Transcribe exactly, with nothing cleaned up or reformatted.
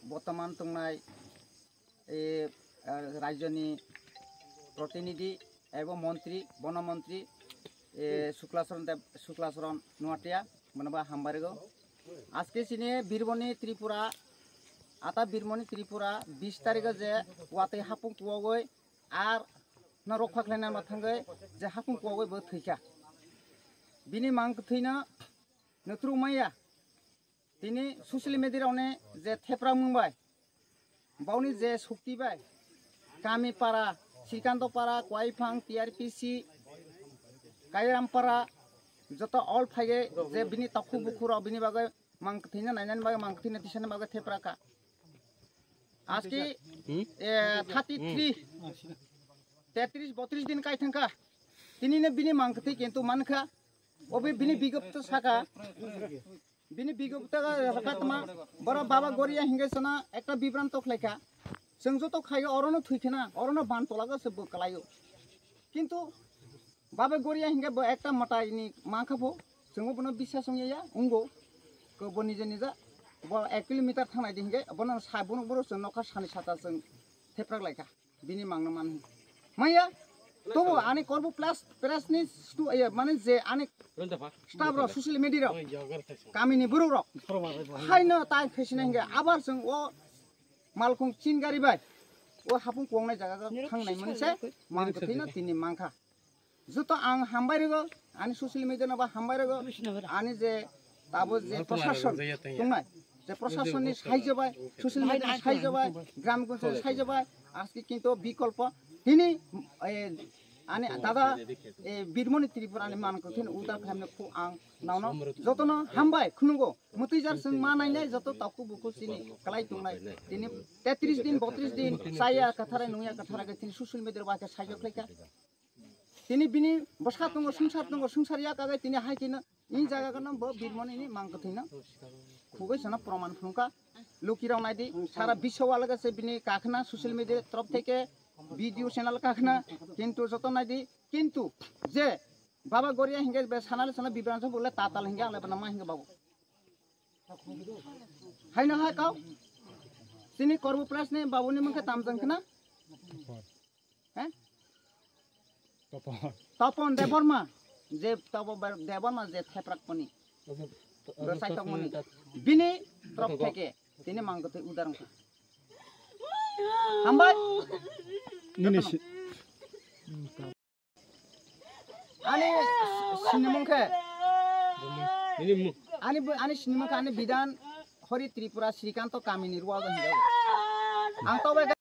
Bortoman tongnai, e, ah, rajyoni protinidhi ebo montri, bono montri, e, Sukla Charan Deb-, Sukla Charan Noatia, bono bo hambai rwgo. Aske chini Birmoni Tripura, ata Birmoni Tripura bis tarikho je watwi hapung kuwagwi ar no rokha khlaina ma thangwi je hapung kuwagwi bo thwikha. Bini mang kwthwino nuthruk maya. Tini social media rokni je thepra mung bai, boni je sukti bai, kami para, Srikanto para, Kuaipang, T R P C, Kairam para, joto all phaige je bini takhu bukhu rok bini bagwi mang kwthwino nainani bagwi mang kwthwino tisani bagwi thepra kha. Aski, eh, thirty three, tetris botris din kai thangkha. Tinino bini mang kwthwi kintu mankha. Obe bini bigop to saka. Bini bigop to saka tma. Boro Baba Goria hinge sana ekta bibran to khlaikha. Chwng joto khayo orono thwikhana, orono ban tolago se bo kalaio. Kintu Baba Goria hinge bo ekta mata ini mankha bo. Chwng bono biswas wngya ya, ungo. Ko bo nije nije bo ek kilometer thangnai di hinge bono sa bono boro chwng nokha sani sata chwng theprak laikha. Bini mangno man. Maya, tobo ani korbo plus press ni stu, eh, mane je ani staff rok social media rok, kamini borok rok. Haino tai khaisina hinge abar chwng o malkhung chin gari bai o hapung kuwangnai jaga thangnai mani se mang kwthwino tini mankha. Joto ang hambai rwgo, ani social media no ba hambai rwgo, ani je tabo je proshason tongnai, je proshason ni saijo bai, social media ni saijo bai, gram guncho ni saijo bai, aski kintu bikolpo tini, eh, ani dada, eh, Birmoni Tripura ni man kwthwino udar khamne khu ang nauno jotono hambai khunungo, mwtwi jar chwng ma nainai joto takhu bukhu chini kalai tongnai tini tetris din, botris din, chaya kathara nungya kathara ke tini social media bai ke saijo khlaikha. Tini bini bwsa tongo, swngchar tongo, swngchar yak agai tini hai tini ni jaga gano bo Birmoni ni mang kwthwino khugwi sana proman phunukha. Luki rok naidi, sara biswa walaga se bini kakhna social media trop theke video channel kakhna, kintu joto naidi, kintu je Baba Goria hinge be sanale sana bibran so bole tatal hinge ale bana ma hinge babu. Haino hai kau. Sini korbu plus ni babu ni mungkhe tamjang khna. He? Topon. Topon Debbarma, je Topon Debbarma je theprak poni. Ojo, ojo, Bini trop theke, tini mang kwthwi udar wngkha. Hambai? Nini si- Ani sinimung khe. Nini mu- Ani bu-, ani sinimung khe ani bidan Hori Tripura Srikanto kamini ruwa hinjao. Ang tobe